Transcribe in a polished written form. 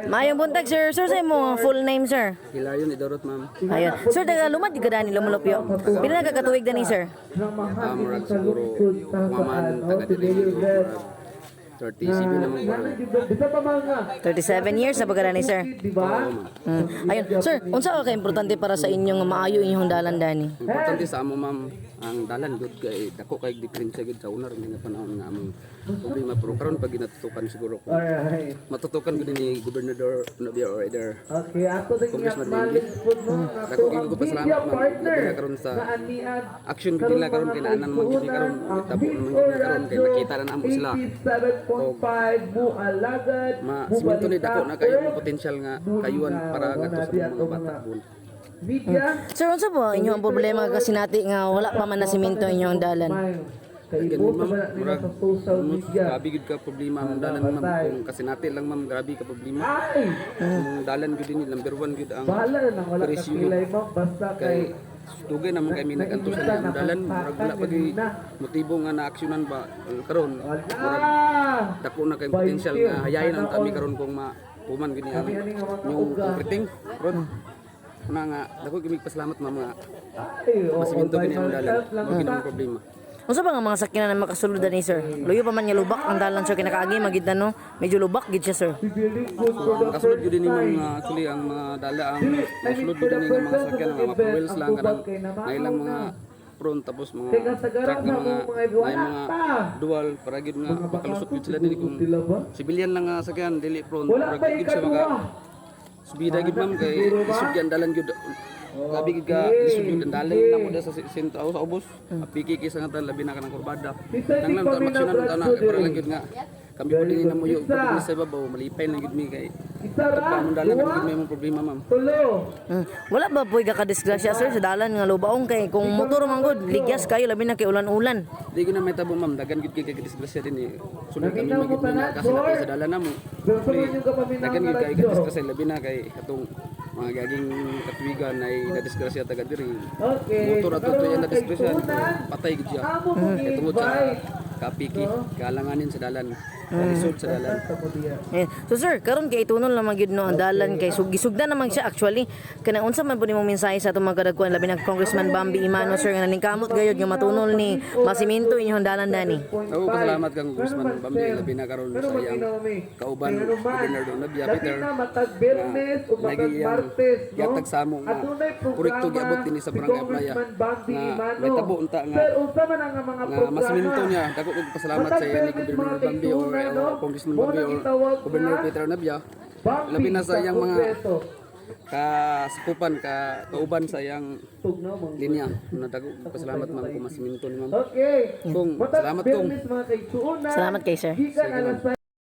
Maayong buntag, sir. Sir, sa imo full name, sir? Hilayon Idorot, ma'am. Ayun. Sir, taga lumad ka dani Lumulupyo. Pila na ka katuig dani, sir? Murag siguro kumaman taga diri murag 37 naman ko. 37 years na ba ka dani, sir? Oo, ma'am. Ayun. Sir, unsa ka importante para sa inyong nga maayo inyong dalan dani? Importante sa amo, ma'am, ang dalan gud kay dako kay diferensya gud sa una rin nga panahon nga among problema, pero karon pag ginatutukan siguro ko Alright. matutukan gud ni Gobernador Nobia or either Okay, ato din Congressman acknowledge po no nga Dako to gyud ang ko pasalamat, media ma'am. partner Labi na karon sa na aniad action gud nila karon kay naanan man gud ni karon tabo naman gud ni karon kay nakita na namo sila. 87.5 mualagad. Ma simento ni dako na kayo ang potensyal nga kayuan para ngadto sa mga bata bun. Media. Sir, unsa po ang inyong problema kasi nati nga wala pa man na simento inyong dalan? Ganun, Kaibuto ma'am, ba na nila murag sa social media? grabe gud ka problema ang dalan, ma'am, kung kasi natin lang, ma'am, grabe ka problema. Ay! Ang dalan gud ni number one gud ang Bahala na nang wala ka presyo. kilay mo basta Kay kay dugay naman kay mi naganto sa ang dalan, murag wala pa gyud motibo nga naaksyonan ba karon. wala. Dako na kay potensyal nga hayain ang kami karon kung ma tuman gid ni ang yung concreting ron una nga dako kami pasalamat, ma'am, nga Ay, oo, masiminto by gid ni ang dalan myself lang mo gid ta. ang problema. Unsa ba nga mga sakyanan na makasulod dani, sir? Luyo pa man nga lubak ang dalan, sir, kinakaagi magid na no. Medyo lubak gid siya, sir. Feeling good for the Makasulod first gyud ni ma'am time. nga actually ang mga dala ang Dili, I mean, makasulod for gyud the ni nga mga first time sakyan sa nga mga event, four wheels ang lang tubag kanang kay na namakaw ilang mga na. front tapos mga Teka, sagara truck nga sa mga akong mga na wala mga pa. dual para gyud nga Mga makalusot baka gyud sila dinhi kung sila ba? civilian lang nga sakyan dili front Wala murag pa gyud siya maka ikaduha. subida gyud, ma'am, kay Siguro ba? lisod gyud ang dalan gyud, grabe gyud ka lisod gyud ang dalan namo da sa sentro sa ubos apiki kay sa nga tan labi na kanang kurbada Bisa nang di lang pa ta maksyonan ta na minabradso para lang diri. gyud nga kami pud dinhi namuyo Isa. pud sa ibabaw malipay lang gyud mi kay Isa ra, ang dalan duha, gyud may mong problema, ma'am. tulo. Wala ba po'y kakadisgrasya, sir, sa dalan nga lubaong kay kung motor man gud ligyas kayo labi na kay ulan-ulan? Di ko na may tabo, ma'am, dagan gyud kay kadisgrasya din eh. Sulod kami Naminaw mo magyud tanan, na kasi na sir. sa dalan namo. Pero sa inyong kapaminaw Dagan nga gyud kay radyo. kadisgrasya labi na kay katong mga gaging katuwigan ay nadisgrasya taga diri. Okay. Motor ato to Karon yan mga nadisgrasya, kaigsuonan, patay gyud siya. Amo mo Kay tungod sa i-invite. kapiki, kalanganin sa dalan, kalisod sa dalan. Sa mo diya. Ayun. So sir, karon kay itunol naman gyud no ang dalan kay gisugdan naman siya actually. Kanang unsa man po nimong mensahe sa atong mga kadagkuan labi na Congressman Bambi Imano, sir, nga naningkamot gayud nga matunol ni masiminto inyong dalan dani? Ako pasalamat kang Congressman Bambi labi na karon sa iyang kauban Gobernador Nabia Peter Labi na matag Biyernes o matag lagi iyang Martes, no? gihatag sa amo nga Adunay proyekto programa giabot dinhi sa si Barangay Playa Congressman Bambi nga Imano. may tabo unta nga Sir, unsa man ang mga nga programa? masiminto niya. Dako kog pasalamat sa Matag iya ni Biyernes, Gobernador mga Bambi or, kaigsuonan, no? or Congressman Mo Bambi nang or gitawag Gobernador nga Peter Nabia Bambi labi na sa iyang mga Kongreso. kasukupan ka kauban sa iyang Tugnaw, mga linya na dako kog pasalamat, ma'am, kung masiminto ni ma'am Okay. Kung, Matag salamat, Kung. Biyernes, mga kaigsuonan, Salamat kay sir. gikan alas